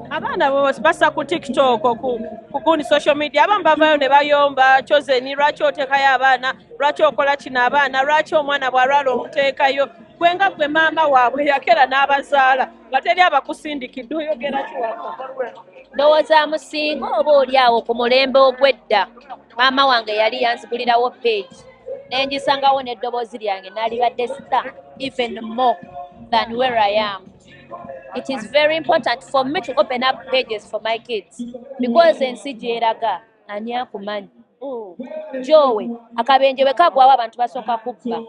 Abaana bo bassa ku TikTok, ku gundi social media, abamu bavayo ne bayomba, "Chosen, lwaki oteekayo abaana? Lwaki okola kino abaana? Lwaki omwana bw'alwala omuteekayo?" Gwe nga gwe maama waabwe yakera n'abazaala nga teri abakusindikidde, oyogera kiwaka? Ndowooza musinga oba oli awo ku mulembe ogw'edda, maama wange yali yanzigulirawo page nengisangawo n'eddoboozi lyange, naalibadde star even more than where I am. It is very important for me to open up pages for my kids because ensi gyeraga, ani akumanyi? Jowe akabenje bwe kagwawo, abantu basooka kubba,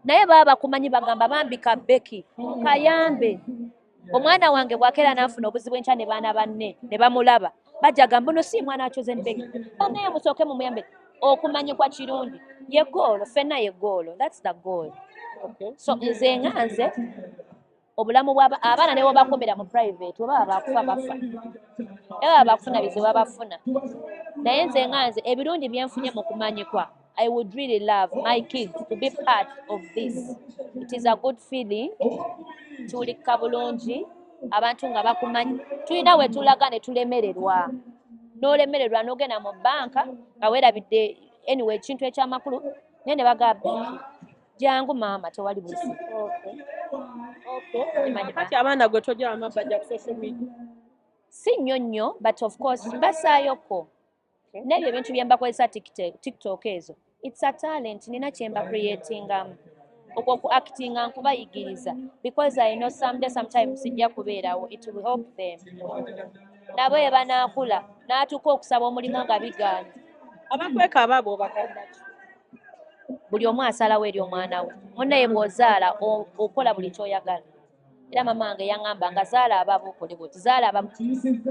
naye baba bakumanyi, bagamba, "Bambi ka Becky, kayambe." Omwana wange bwakeera n'afuna obuzibu enkya ne baana banne ne bamulaba, bajja gamba, "Ono si mwana wa Chosen Becky? Bannaye musooke mumuyambe." Okumanyikwa kirungi, ye goal ffenna, ye goal, that's the goal. So nze nga nze, obulamu bwa abaana ne bwebakomera mu private, oba bakufa bafa, era baba bakufuna bizibu babafuna. Naye nze nga nze, ebirungi byenfunye mu kumanyikwa, I would really love my kids to be part of this. It is a good feeling, tuwulikika bulungi abantu nga bakumanyi. Tulina we tulaga ne tulemererwa, n'olemererwa n'ogenda mu banka nga weerabidde, anyway, ekintu ekyamakulu, naye ne bagamba, "Becky, jangu maama, tewali buzibu." Kati abaana gwe tojja bajja ku social media? Si nnyo nnyo, but of course mbasaayoko n'ebyo ebintu bye mbakozesa, TikTok ezo. It's a talent, nina kye mba creatingamu, okwo ku actinga nkubayigiriza because I know someday, sometimes sijja kubeerawo. It will help them nabo bwe banaakula n'atuuka okusaba omulimu nga bigaanye. Abakweka abaabo obagamba ki? Buli omu asalawo eri omwana we. Munnaye bw'ozaala, okola buli ky'oyagala. Era mama wange yaŋŋamba nga zaala ababo okole bwoti, zaala ababo.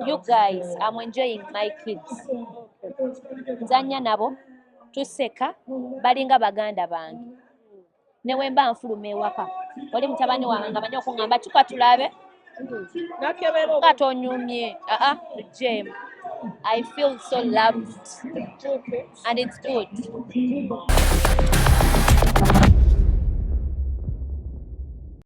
You guys, I'm enjoying my kids, nzanya nabo, tuseka, balinga baganda bange. Ne bwe mba nfuluma ewaka, oli mutabani wange nga manyi okuŋŋamba, "Kyuka tulabe." Nakebera. Nga tonyumye aa jem, I feel so loved and it's good.